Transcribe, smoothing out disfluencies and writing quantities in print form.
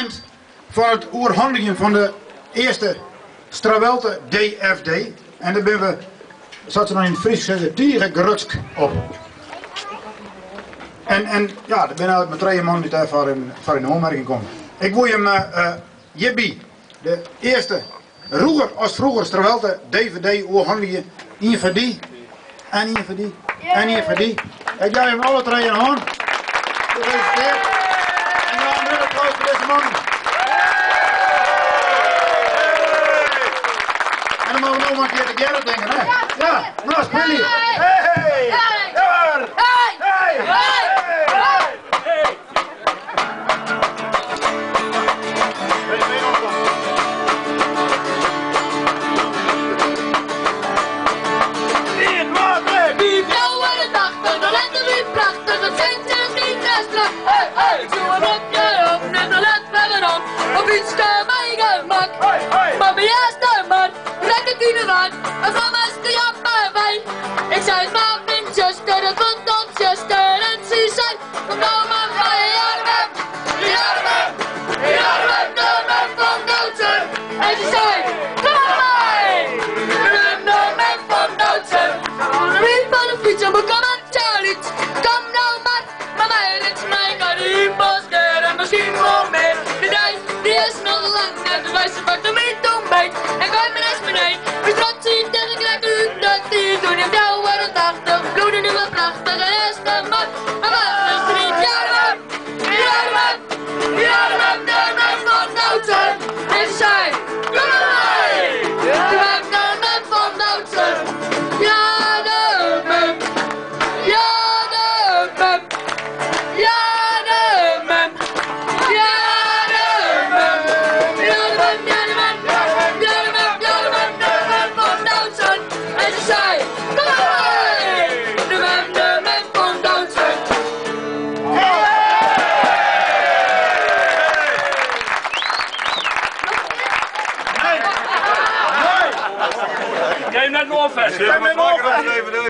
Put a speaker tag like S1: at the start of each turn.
S1: momint fan it oerhandigjen fan de earste Strawelte DFD. En dêr binne we, sa't se dan yn it Frysk sizze, tige grutsk op. En, en ja, der binne eigentlik mar trije mannen dy't dêrfoar yn, foar yn oanmerking komme. Ik woe jim hjirby de earste Rûger as froeger Strawelte DVD oerhandigje. Ien foar dy, en ien foar dy, en ien foar dy. Ik jou jim alle trije in hân. Gefeliciteerd. En dan een grut applaus foar dizze mannen. En dan moatte we no mar in kear tegearre tinke, hè? Ja, nou spylje. Hey! Hey! Hey! Hey!